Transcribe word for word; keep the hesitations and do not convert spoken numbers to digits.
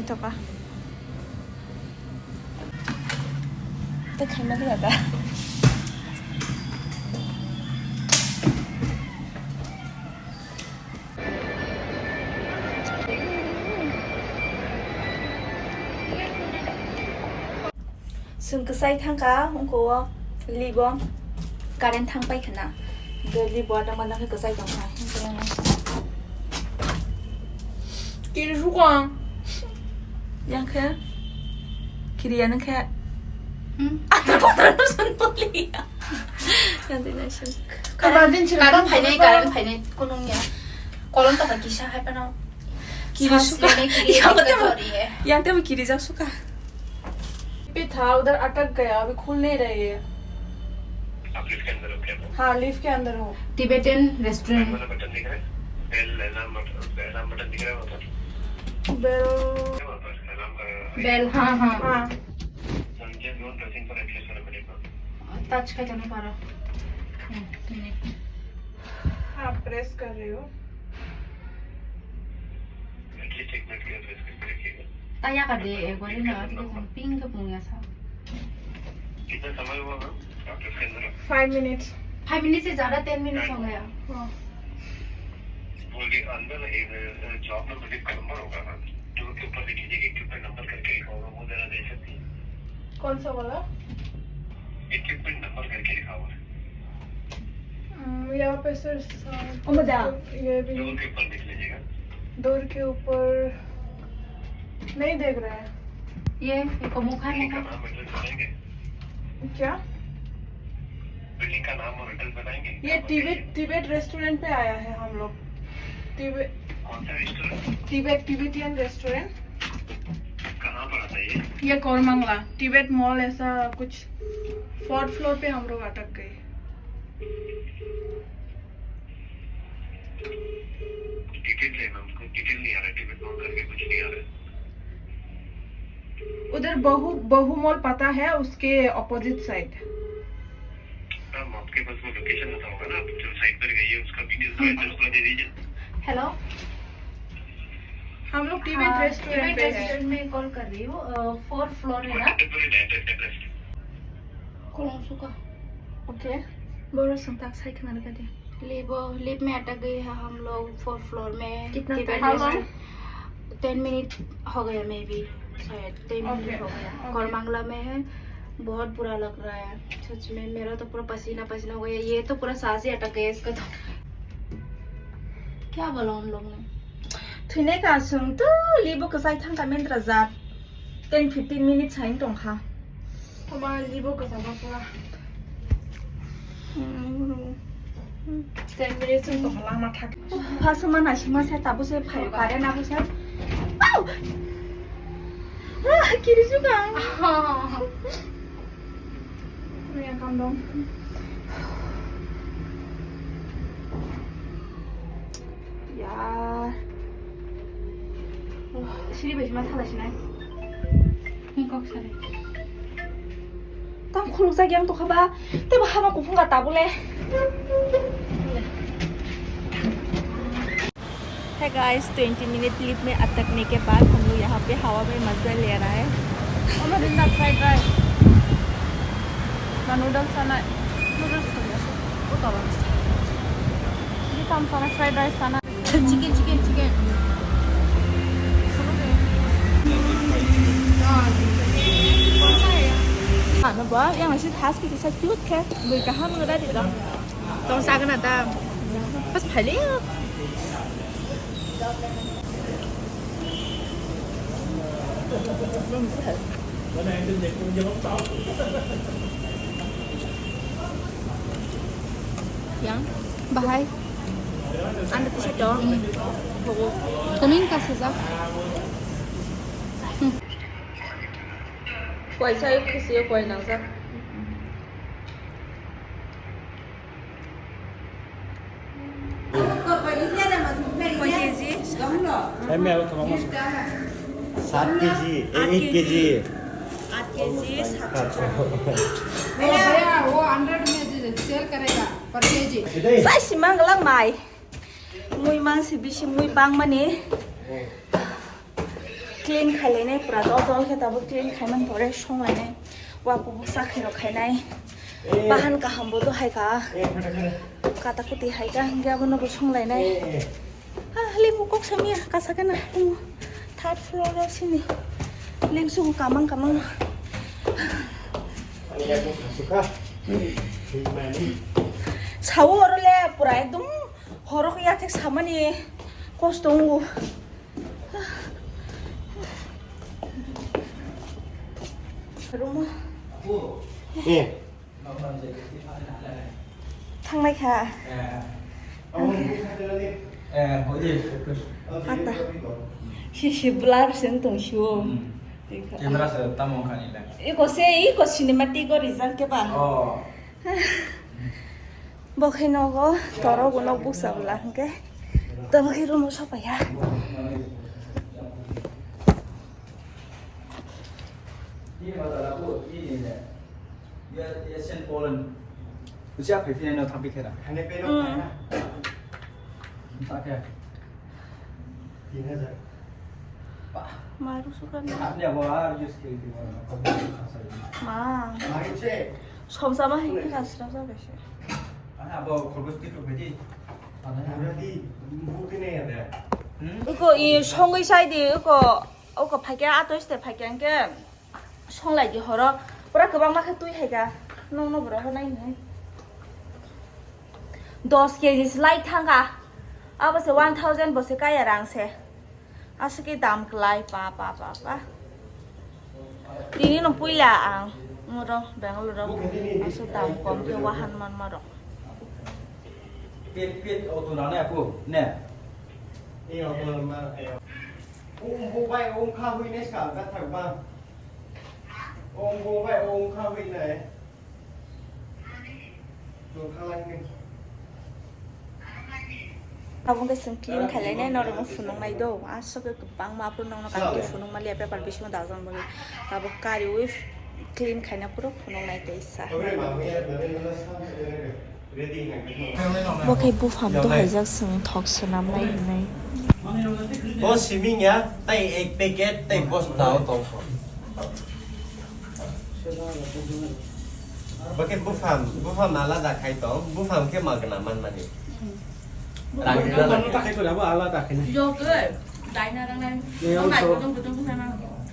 Toka. Tei khaima liya da. Chwng kwchai thangkha, wngkha o libo current thang pai khna. Hwnkhe libo adang adang khe kwchai tongkha. Kiri sukang. Yang khe? Kiri ya nang khe? Hmm? Yang twi nai sung. Karan phainai, karan phainai kunung ya. Kolom tongkha kisa hai phano. Kiri sukha. Yang tebo kiri jak sukha. पे था, उधर अटक गया, अभी खुल नहीं रही है। आप लिफ्ट के अंदर हो क्या? हाँ, लिफ्ट के अंदर हूँ। Tibetan restaurant। वाला बटन दिख रहा है? Bell alarm button, bell alarm button दिख रहा है वहाँ पर? बेल क्या वहाँ पर? अलार्म का bell, हाँ, हाँ। हाँ। Just don't pressing for at least one minute। Touch का जाना पा रहा। हम्म, minute। हाँ, प्रेस कर रही हूँ। एटलीस्ट एक मिनट के लिए प्रेस करके रखिएगा। Taya ka de, eh, gori na, ati ko ping ka pung ya sa. कितना समय हुआ मैम, डॉक्टर के अंदर? Five minutes। Five minutes से ज्यादा, ten minutes हो गया। हाँ। बोलिए, अंदर एक, अ, जॉब में मुझे नंबर होगा मैम, डोर के ऊपर लिख लीजिए, इक्विपमेंट नंबर करके लिखा होगा, वो जरा दे सकती हैं? कौन सा वाला? इक्विपमेंट नंबर करके लिखा हुआ है। हम्म, यहाँ पे सर, सा-, ये भी डोर के ऊपर देख लीजिएगा। डोर के ऊपर नहीं देख रहे हैं। ये, ये को मुखा, बिल्डिंग का मुखा। नाम एड्रेस बताएंगे? क्या? बिल्डिंग का नाम और एड्रेस बताएंगे? ये आप बताइए। तिब्बत, तिब्बत रेस्टोरेंट पे आया है हम लोग। तिब्बत। कौन सा रेस्टोरेंट? Tibet, Tibetan restaurant. कहाँ पर आता है ये? ये कोरमंगला, तिब्बत मॉल ऐसा कुछ। फोर्थ फ्लोर पे हम लोग अटक गए। डिटेल लेना, हमको डिटेल नहीं आ रहा है, टिकट नोट करके कुछ नहीं आ रहा है। उधर बहु, बहु मॉल पता है, उसके अपोजिट साइड। मैम, आपके पास वो लोकेशन होता होगा ना, आप जो साइट पर गई है, उसका डिटेल, हम्म। एड्रेस पूरा दे दीजिए। हेलो। हम लोग टिबेट हाँ, रेस्टोरेंट टिबेट पे है। रेस्टोरेंट में कॉल कर रही हूँ, अ, फोर्थ फ्लोर है ना? Address, address. Kolong suka। Okay. Boro sung tak sai khna rwkha de। लिबो, लिफ्ट में अटक गए हैं हम लोग फोर्थ फ्लोर में। कितना टाइम हो गया? टेन मिनट हो गया मे बी, शायद टेन मिनट हो गया। ओके। कोरमंगला में है, बहुत बुरा लग रहा है सच में। मेरा तो पूरा पसीना पसीना हो गया, ये तो पूरा सांस ही अटक गया इसका तो। क्या बोला उन लोग ने? Thwinai ka chwng to libo kwchai thangkha mendra jat. Ten fifteen minutes hai tongkha. Toma libo kwchaba pura. Ten minutes wng tongkha lama thak. Phasuma naisima se tabuk se phaio current abo se. Au! Ah, kiri sukha. Mia kam dong. Ya. Siri bai ma thala sinai. Ni kok sari. Tam khuluk jagi ang tokha ba. Tebo hama kuphung ga tabule. Hey guys, twenty minute lift में अटकने के बाद हम लोग यहाँ पे हवा में मज़ा ले रहा है। Ama dinda fried rice. Na noodles sana. Noodles ko ya. Uta ba. Di tam sana fried rice sana. Chicken, chicken, chicken. Ano ba? Yang masih khas kita sa cute khe. Bui kaham ngra di dong. Tong sa kana ta. Pas phale. Yang bahai. Anda tu satu. Kuning kasih sah. Kuai saya kasih kuai nang sah. Koi kg? সাত কেজি, এ, এক কেজি। আট কেজি, সাতশো। भैया, वो हंड्रेड में सेल करेगा पर KG. Sai si mang lang mai. Mui mang si bisi mui bang mani. Clean khailainai pura dol dol khe tabuk clean khaiman pore songlainai. Wa kubuk sakhairok khainai. Bahan kaham bo do hai ka. Kata kuti hai ka hingke abono bo songlainai. Ah, limu kok samia kasa kana. Third floor o sini. Lengsu kamang kamang. Sao oro le pura ekdom horok yathek samani kosto wngo. Rumo. Eh. Thangnai kha. Ata. Si si blur se wng tong si o. Camera se tamo wngkha ni le. Iko se, iko cinematic o rijak khe ba. Oh. Bo khe nogo, toro bo nok bukcha bwla hwnkhe. Tamo khe room o sopaiya. Kuchia phai phai no thang phai khe da. Hane pe no Mm. Thang khe. Tin hajar. Maru sukan. Apni abo ar use khe di. Ma. Maru se. Somsa ma hin khe kasra sa bese. Ana abo khorgos di phai di. Ana di buti ne ya da. Hmm? Uko i songwi sai di, uko, uko phaikya, ato este phaikya hwnkhe. Songlai di horo, pura kwbangma khe twi hai ka, nokno borok nai hinwi. Dos K G slai thangka, abo se one thousand bo se kaya rang se. Aswk khe dam kwlai, pa, pa, pa, pa. Tini no puila ang, moro Bangalore o, aswk dam kom khe wahan man marok. Pit, pit, auto na ne, aku, ne? Iya, auto na, iya. Umbu bai, um kha hui ne sa, gathak ba. Ong bo bai ong kha hui nai. Ong kha lai ni. Abo khe chwng clean khailai nai, norok no phunuk nai do. Aswk khe kwbangma aphuru nokno kaham khe phunuk maliya, paper bisingo dajak mani. Abo kariwi clean khaina phuru phunuk nai teisa. Bo khe buphang dohaijak chwng thok swnamnai hinwi. Bo siming ya, tai ek packet, tai bosta o tong kho. Bo khe buphang, buphang alada khai tong, buphang khe magna man mani. Rang gana. Buphang no takhai kora bo alada khai nai. Yo ke, daina rang nai. Yo, so.